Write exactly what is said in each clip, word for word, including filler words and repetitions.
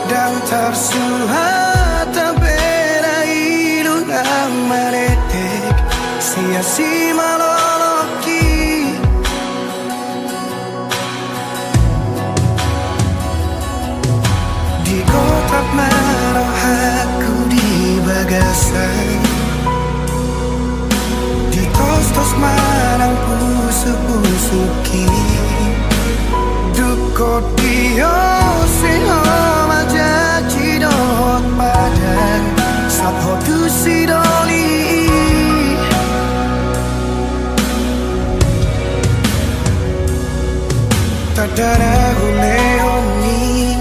Ndang tarsurat hata bena ilu na maletek sian simalolongki. Digotap ma rohangku di bagasan, ditostos ma nang pusupusungki. Dung hot di on, sai ho ma janji dohot padan, sahat ho tu sidoli. Tanda na hulehon i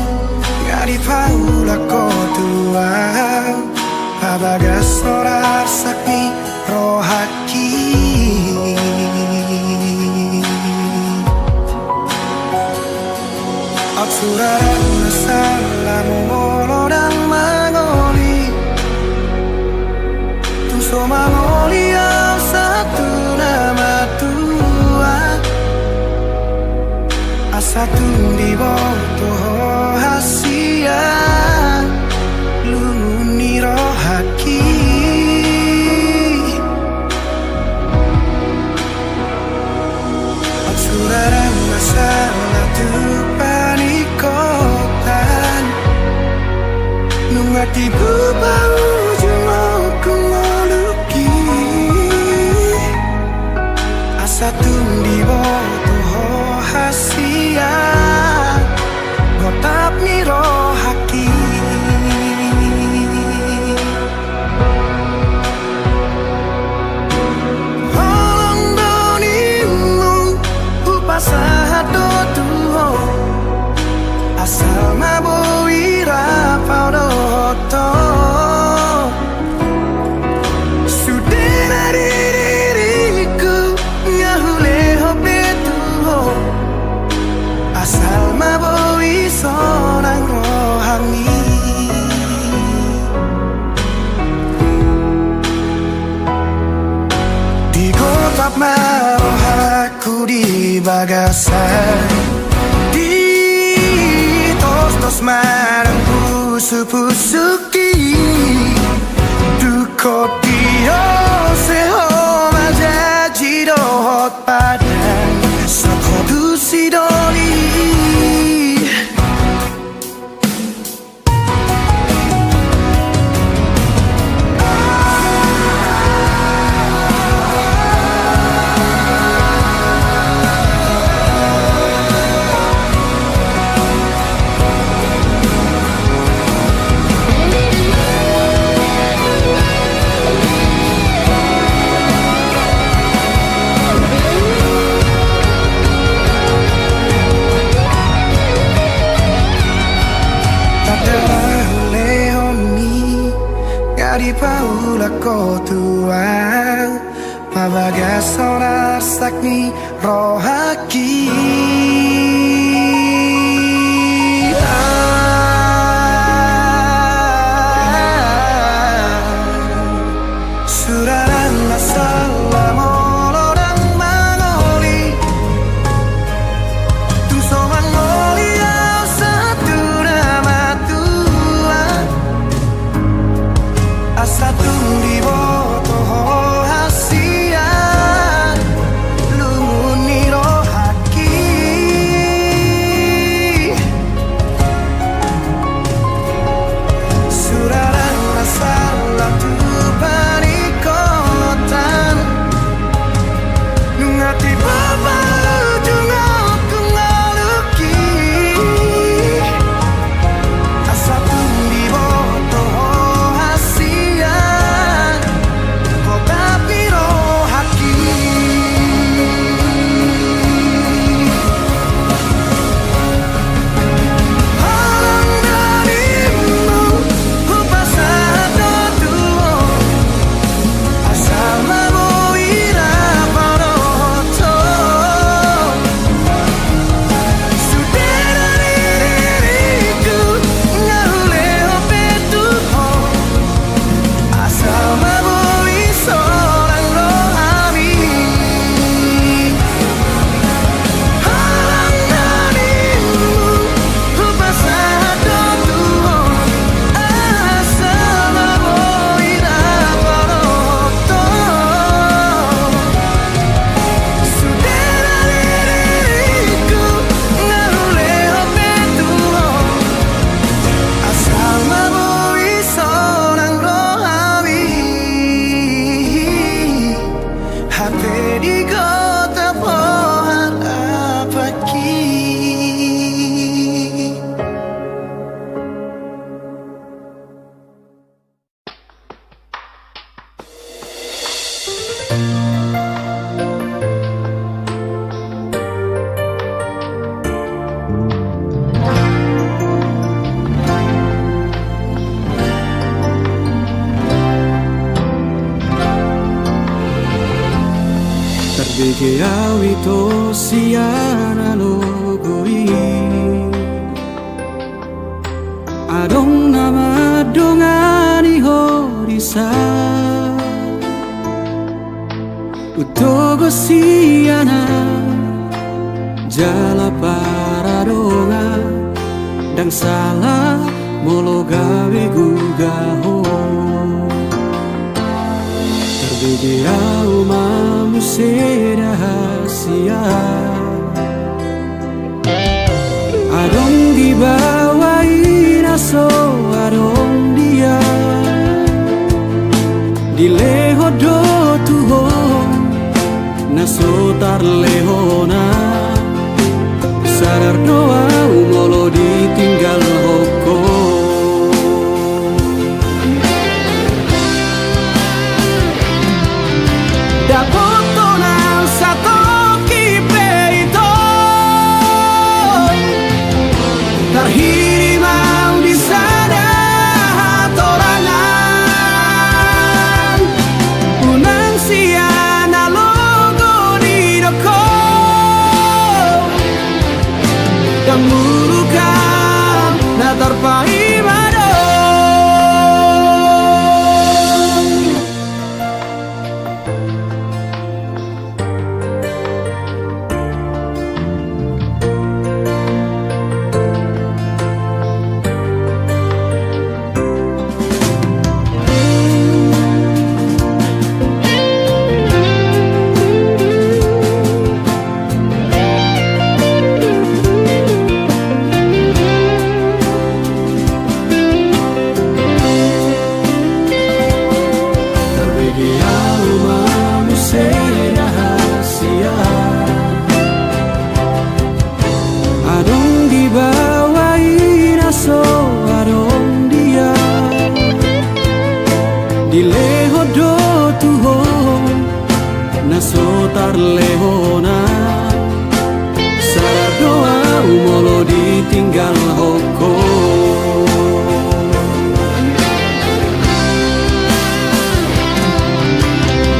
nga dipaulak ho tu ahu, pabagas so rarsak ni rohangki. Ahu so ra ndang na salah molo ndang mangoli. Tung so mangoli ahu sahat tu na matua, asa tung diboto ho hasian lungun ni rohangki. Ahu so ra ndang na salah tu paningkotan, nunga tibu paujung ogung ngolungki. Asa tung diboto ho hasian gotap ni rohangki. Holong do ninmu hupasahat do tu ho, asal ma boi rap ahu dohot ho. Sude na di diringku nga hulehon be tu ho, asal ma boi sonang rohami. Digotap ma rohangku di bagasan, ditostos ma nang pusupusungki. Dung hot di on, sai ho ma janji dohot padan, sahat ho tu sidoli. Tanda na hulehon i nga dipaulak ho tu ahu, pabagas so rarsak ni rohangki. Ahu so ra ndang na salah molo ndang mangoli. Tung so mangoli ahu sahat tu na matua, asa tung diboto ho hasian lungun ni rohangki. Tabege au ito sian alogo i. Adong na mandongani ho disa. Hutogu sian au jala paradongan, ndang sala molo gabe guga ho. Tabege au ma muse rahasia. Adong di baoa i na so adong dia. Dilehon do tu ho na so tarlehon. Sadar do au molo ditinggalhon ho. Dapothon au satongkin pe ito. Tarhirim au di sada hatorangan. Unang sian alogo didok ho. Ndang muruk au na tarpaima do. Tabege au ma muse rahasia. Adong di baoa i na so adong dia. Dilehon do tu ho na so tarlehon. Sadar do au molo ditinggalhon ho.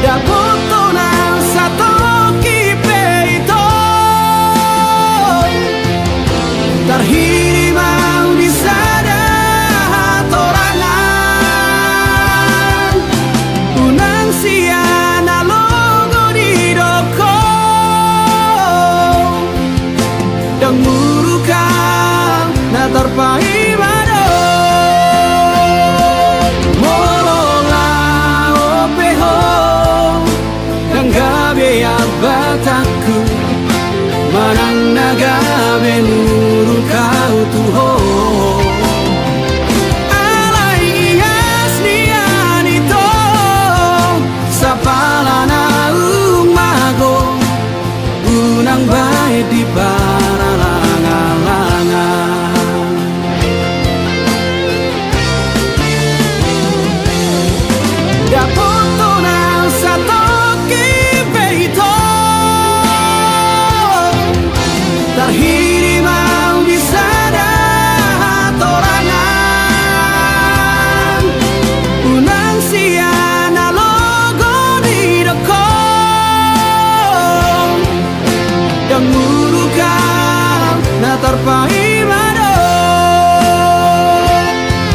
Dapothon au satongkin pe ito. Tarhirim au di sada hatorangan. Unang sian alogo didok ho. Ndang muruk au na tarpaima do. Molo laho pe ho ndang gabe ambatanku. Manang na gabe muruk au tu ho. Alai ias nian ito. Sapala naung mago. Unang bahen di paralanglangan. Dapothon au satongkin pe ito. Tarhirim au di sada hatorangan. Unang sian alogo didok ho. Ndang muruk au na tarpaima do.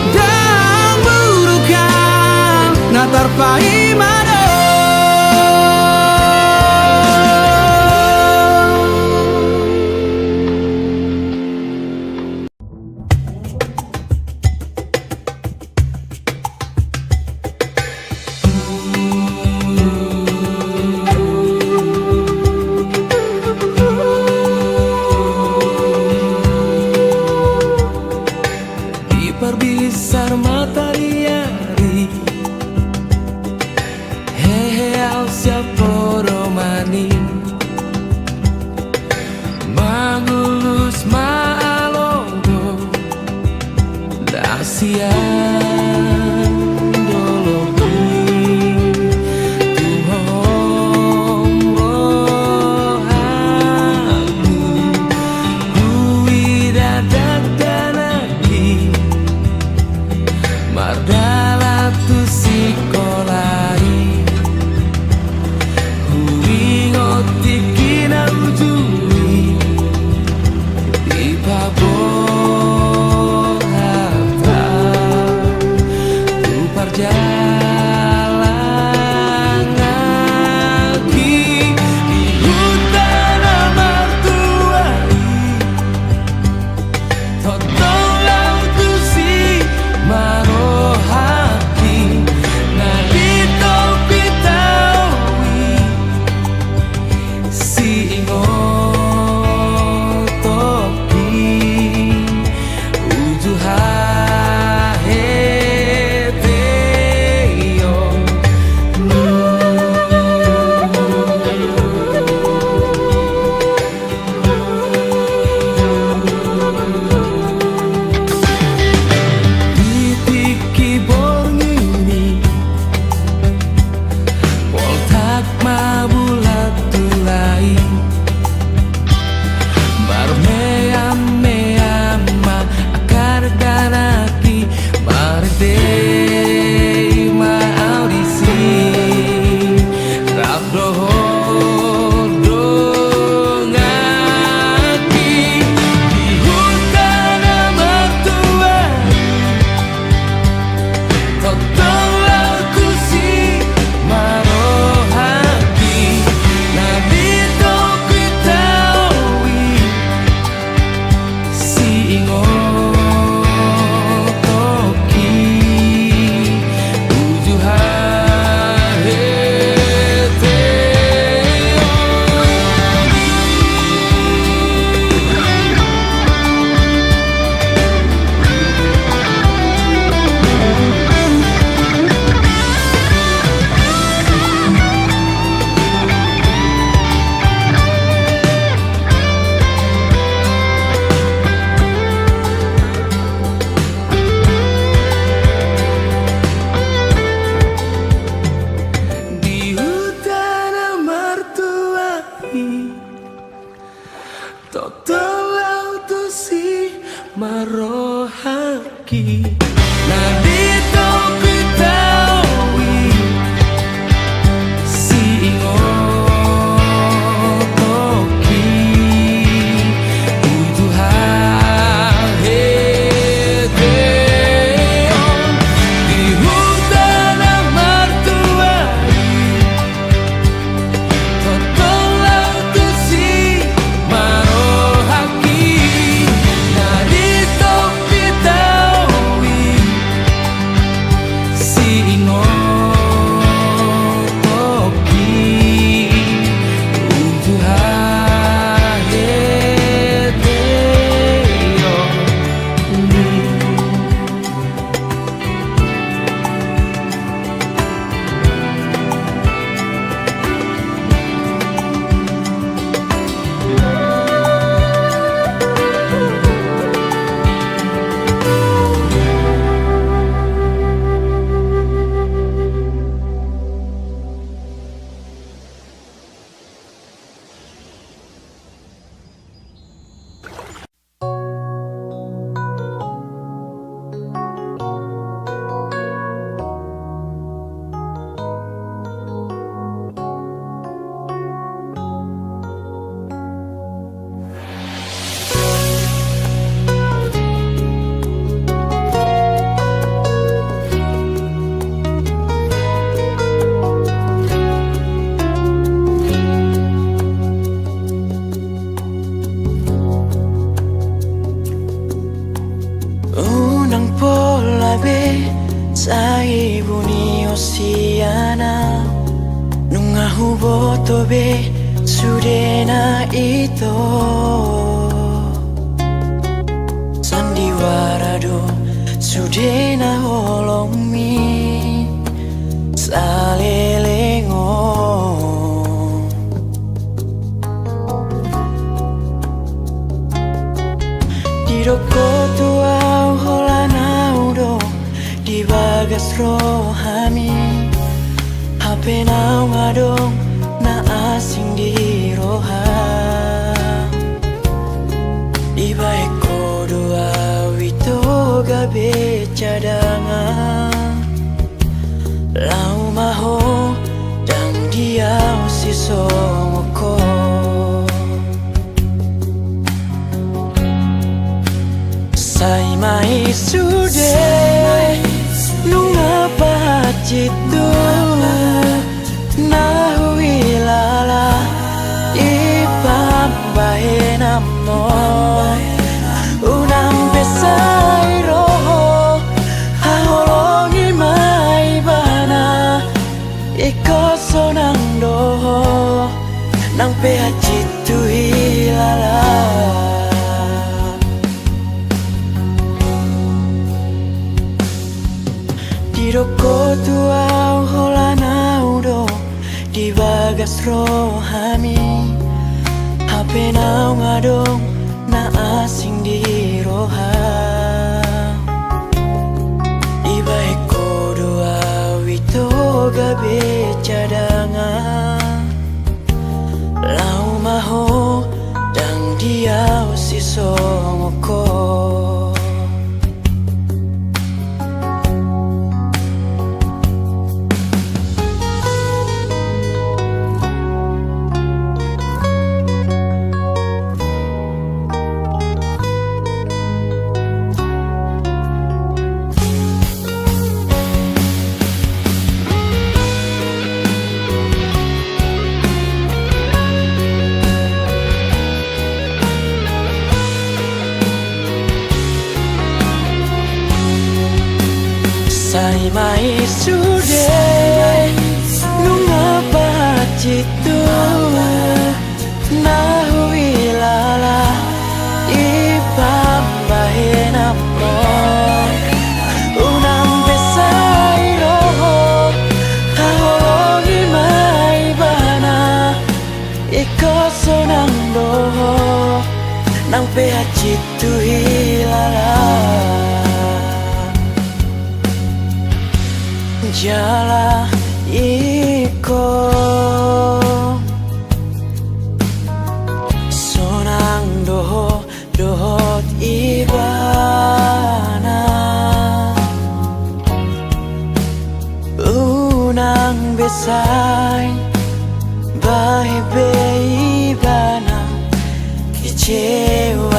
Ndang muruk au na tarpaima do. Di parbisar mataniari, hehe au sian podoman i. Mangulus ma alogo na sian dolok i. Tu ho rohangku huida dakdanak i. Mardalan tu sikola i, huingot di Rohangki na di topi tao i, siingotongki, unang haheheon di huta na martua i. Tolong tusi ma rohangki na di topi tao i, siingotongki, unang haheheon. Unang pola be, sai ibu ni Hosiana. Nunga huboto be sudena ito, sandiwara do sudena holongmi saleleng on. Didok ho tu au holan au do di bagas rohami, hape naung adong na asing di roha. Dibahen ho do au ito gabe cadangan. Laho ma ho, ndang di au sisongon ho. Sai ma i sude, nunga pahansit tu na huhilala i pambahenanmon. Unang be sai ro ho, haholongi ma ibana. Ingkon sonang do ho, nang pe hansit tu hilala. Didok ho tu au holan au do di bagas rohami, hape naung adong na asing di roha. Dibahen ho do au ito gabe cadangan. Laho ma ho, ndang di au sisongon ho. Sai ma i sude, nunga pahansit tu na huhilala i pambahenanmon. Unang be sai ro ho, haholongi ma ibana. Ingkon sonang do ho, nang pe hansit tu hilala. Jala ingkon sonang do ho dohot ibana.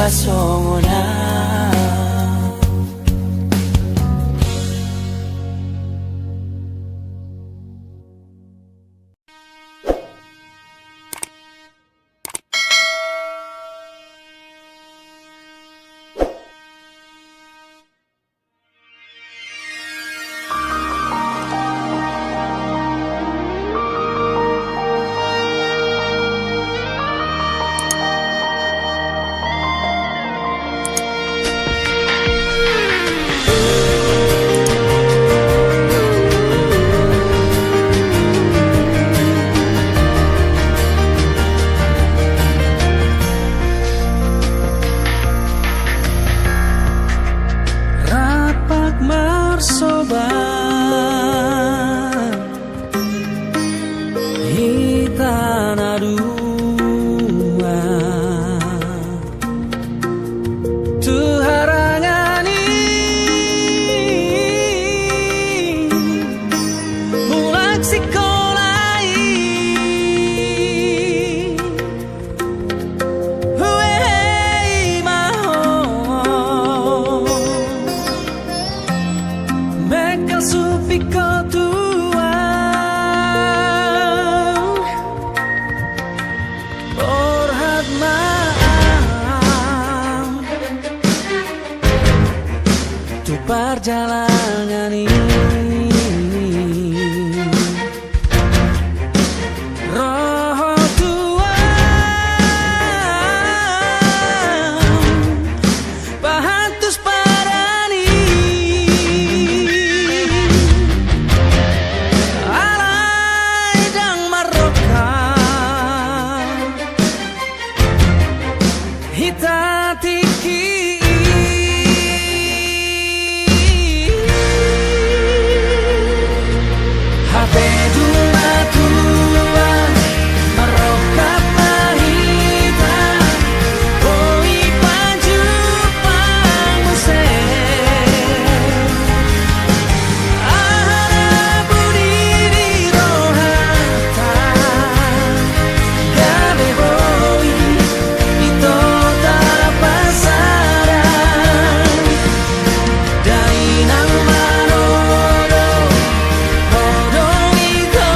songon au. Rap marsoban hita na dua tu harangan i, mulak sikola i. Huhei ma ho, mengkasup ingkon tu au, borhat ma au tu parjalanan i. Ro ho tu au, pahantus padan i. Alai ndang marroha hita tingki i. Hape dung matua, marroha ma hita, boi pajumpang muse. Aha na buni di rohanta, gabe boi ito tapasaran. Dainang manodong, odong ito,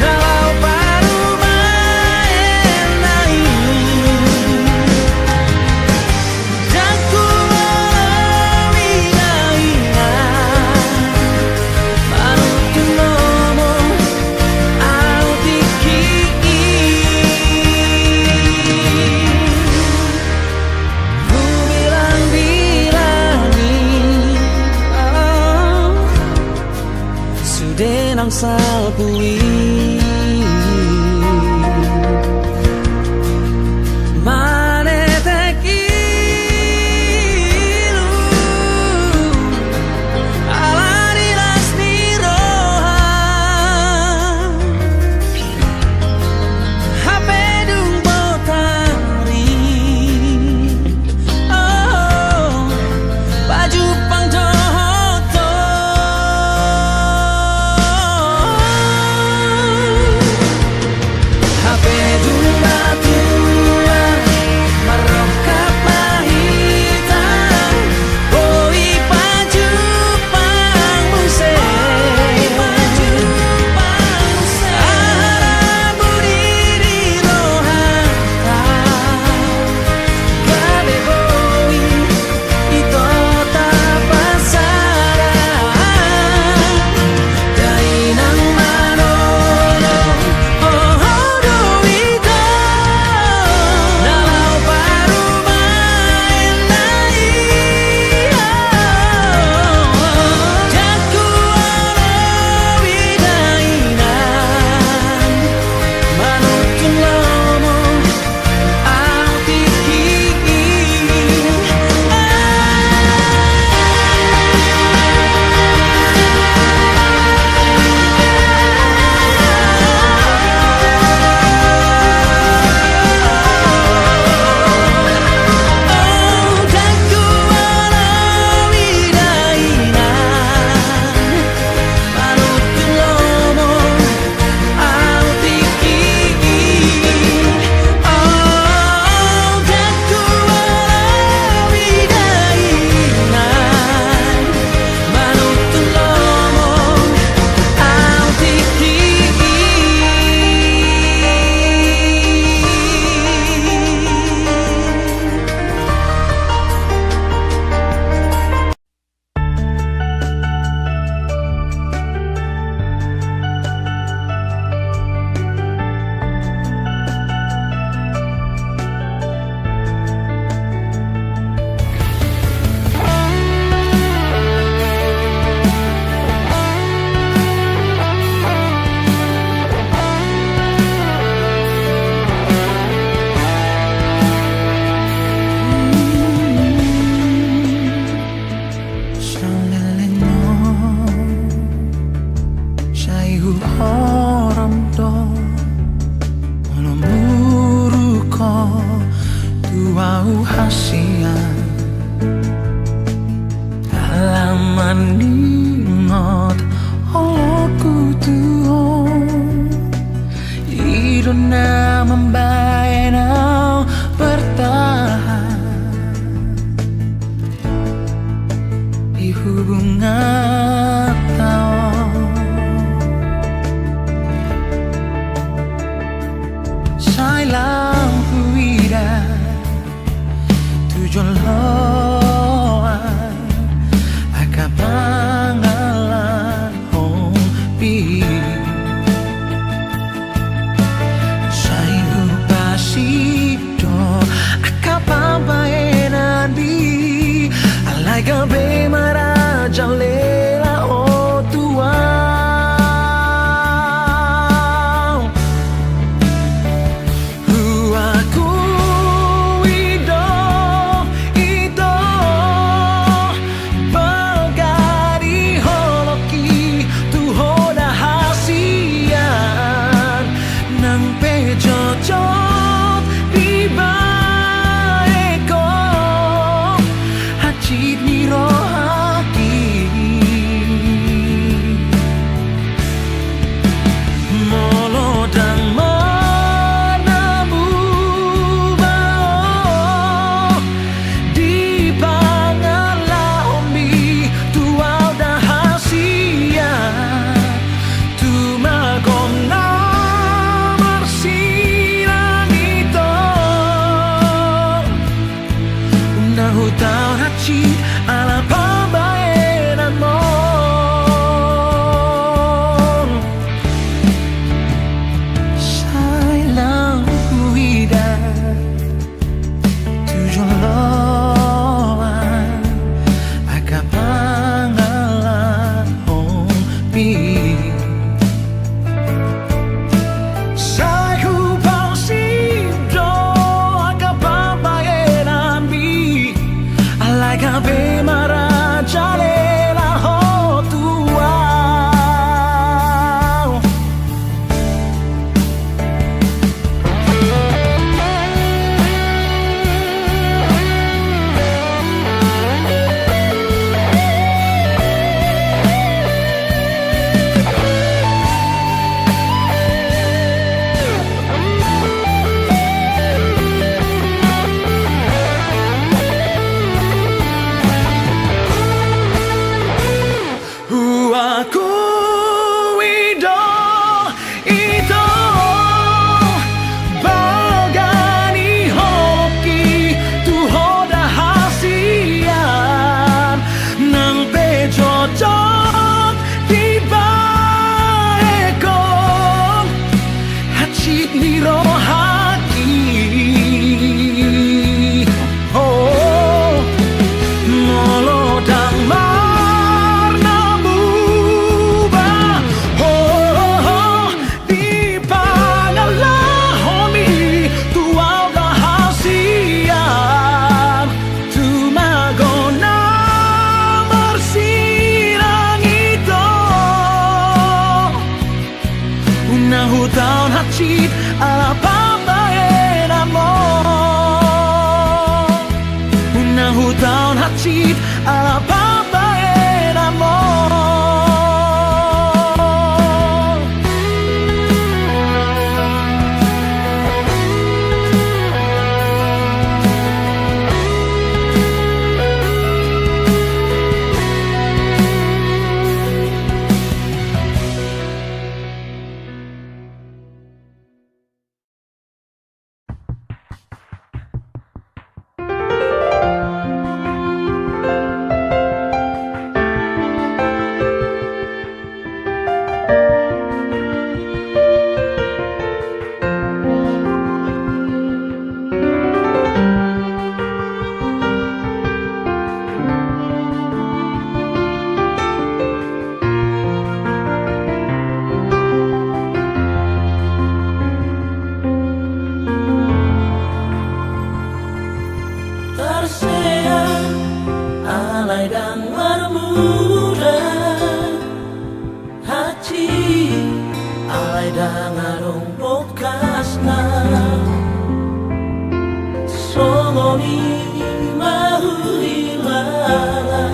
na laho parumaen na i. Ndang huoloi dainang, manuntun lomo au tingki i. Hubilangbilangi, oh, sude nang salpu i. Manetek ilu ala ni las ni roha. Hape dung botari, oh, pajumpang dohot ho. Ingot holongku tu ho, i do na mambahen au bertahan di hubunganta on. Sai lam huida tu joloan angka pangalahonmi. Sai hupasidok angka pambahenanmi, alai gabe marajalela ho tu ahu. Huakui do ito, balga ni holongki tu ho da hasian, nang pe jotjot dibahen ho hansit ni rohangki. Molo ndang marnamuba ho di pangalahonmi tu ahu da hasian, tumagon na marsinang ito. Unang hutaon hansit ala pambahenanmon. Sai lam huida tu joloan angka pangalahonmi. Sai hupasidok angka pambahenanmi, alai gabe marajalela ho tu ahu. Huakui do ito, balga ni holongki tu ho da hasian, nang pe jotjot dibahen ho hansit ni rohangki. Molo ndang marnamuba ho di pangalahonmi tu ahu da hasian, tumagon na marsinang ito. Unang hutaon hansit ala pambahenanmon. Unang hutaon hansit ala pambahenanmon. Tarsea alai ndang marmula, hansit alai ndang adong bokasna. Songon i ma huhilala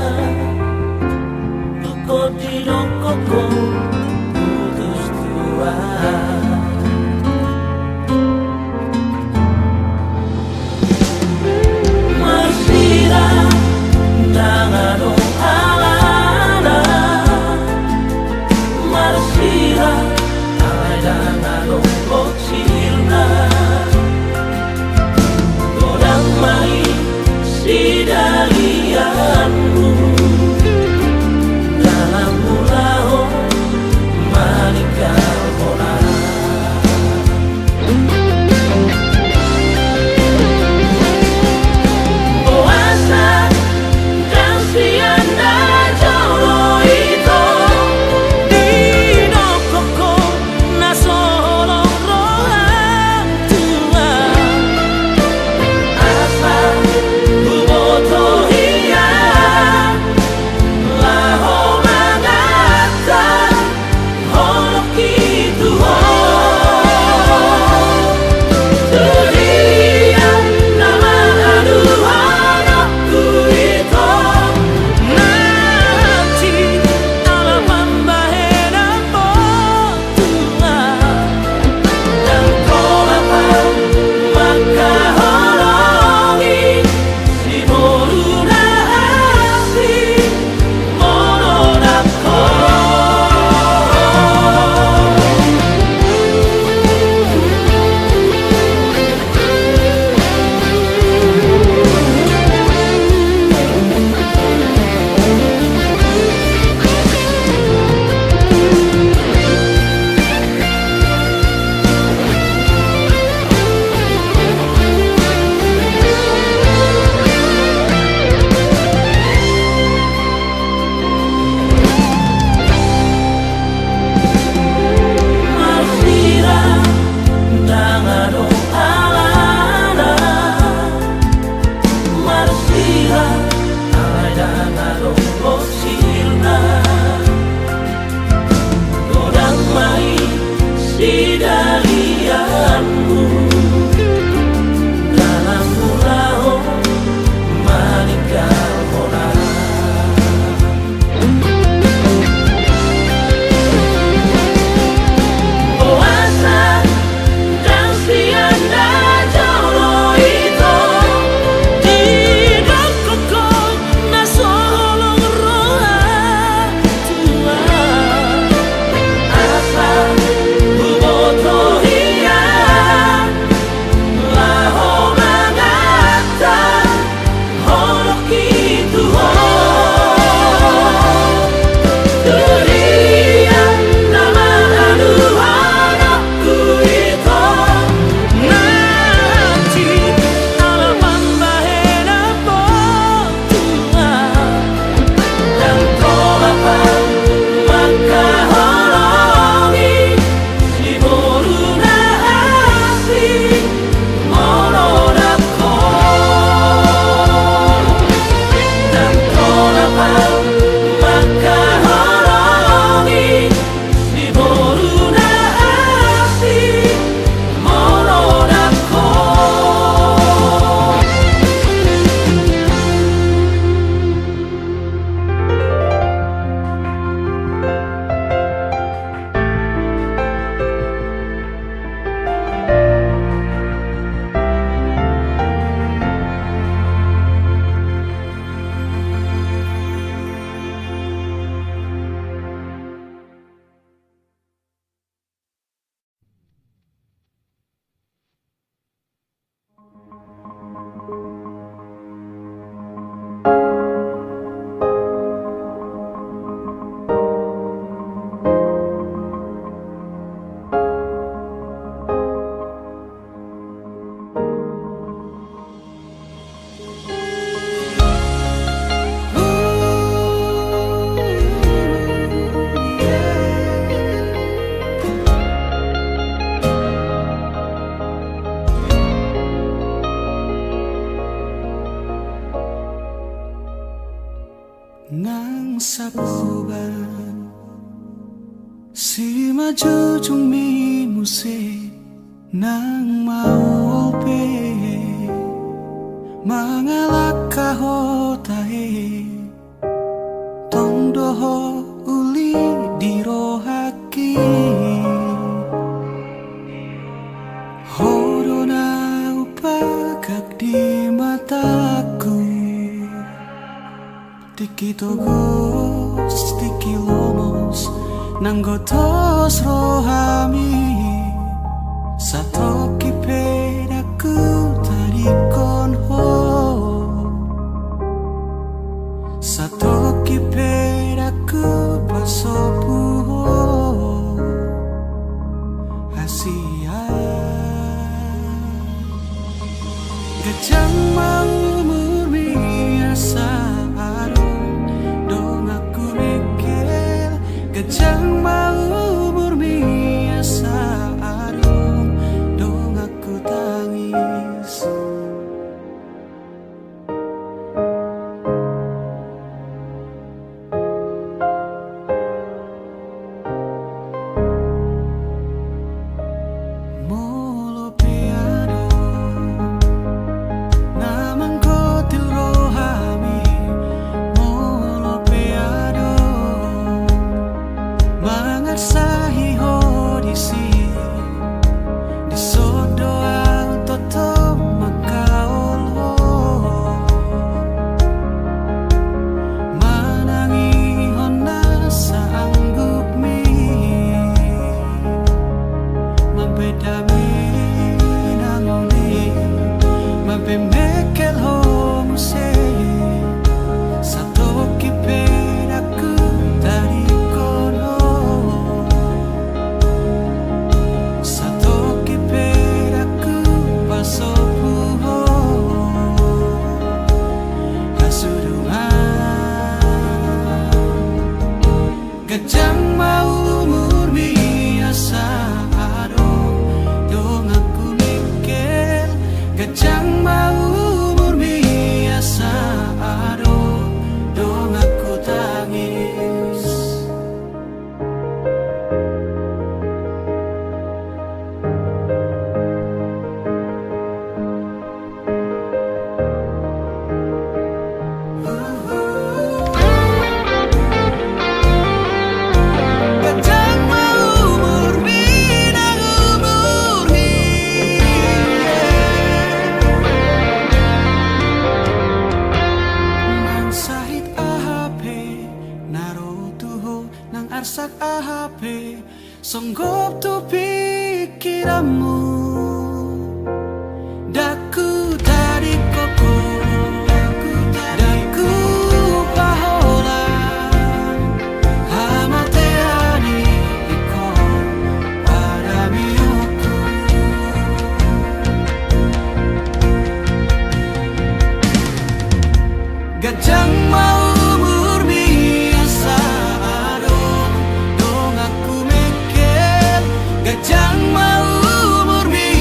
Mangkaholongi di boru na atik, molo dang ho. Nang saboban simanjujungmi muse, nang maol pe mangalangka hota e, tong do ho uli di rohangki. Ho do na hupangkak di matangku. Tingki togus, tingki lomos, nanggo tos rohami, satongkin pe dang hutadingkon ho. Satongkin pe dang hupasobu ho. Asi an. Ganjang ma umurmi asa adong donganku mengkel. Ganjang ma umurmi asa adong donganku tangis. Molo pe adong na manggotil rohami, molo pe adong mangarsahi ho disi, dison do ahu tongtong mangkaol ho. Manangihon na saanggupmi, mambahen dame na uli, mambahen mengkel ho muse. Satongkin pe dang hutadingkon ho. Satongkin pe dang hupasobu ho. Hasuhuton an. Ganjang ma umurmi asa adong donganku mengkel. Ganjang ma umurmi asa adong donganku tangis. Ganjang ma umurmi nang umurmi. Nang sahit aha pe na ro tu ho, nang arsak aha pe songgop tu pingkiranmu. Dang hutadingkon ho, dang hupaholang hamatean i, ingkon paramionku. Ganjang ma umurmi asa adong donganku mengkel. Ganjang ma umurmi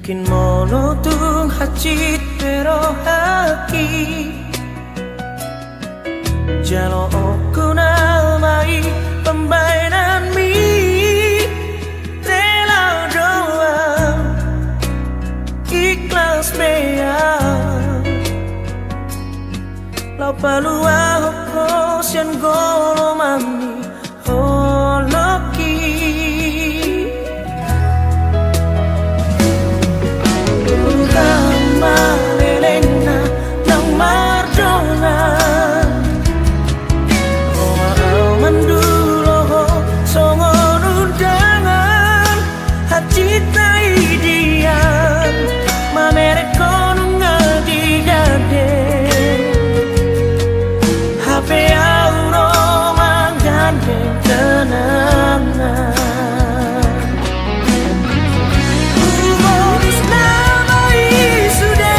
Molo tung hansit pe rohangki, jaloonku nama i pambahenanmi. Rela do au, ikhlas pe au, laho paluahon ho sian golomangni holongki. Ulang ma lelengna nang mardongan, ro ma au mandulo ho songon undangan. Hansit na i dian, mamereng ho nunga di gandeng, hape au ro manggandeng kenangan. Humodus nama i sude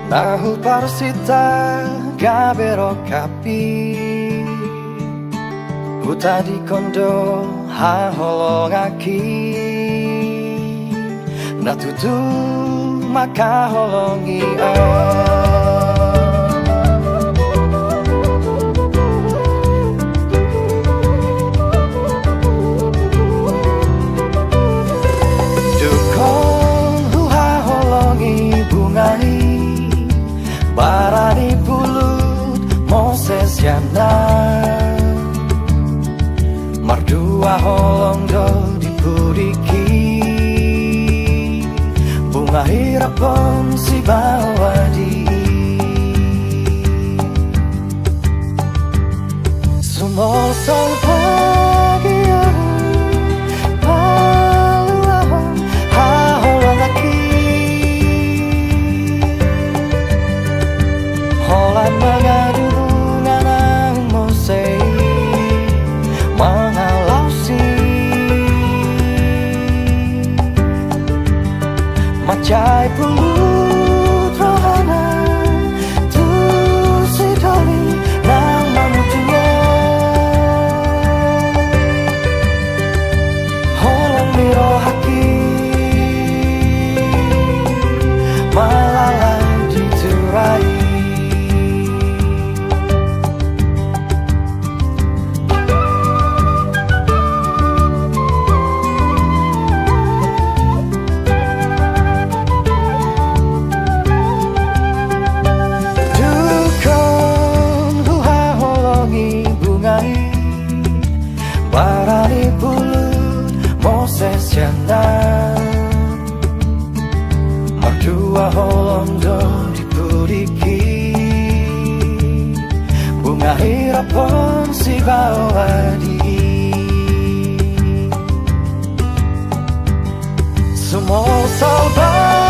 Na huparsinta gabe rongkap i, hutadingkon do haholonganki. Na tutu mangkaholongi ahu. Dungkon huhaholongi bunga i, barani pulut mose sian ahu. Mardua holong do di pudingki, bunga i rap on sibaoa di i. Sumolsol bagian paluahon haholonganki. Holan mangadu bunga na mose i, mangalausi. Mansai pulut rohana tu si doli na mamuju on. Holong ni rohangki malalang di tura i. Dungkon huhaholongi bunga i, barani pulut mose sian ahu. Mardua holong do di pudingki, bunga i rap on sibaoa di i. Sumolsol bagian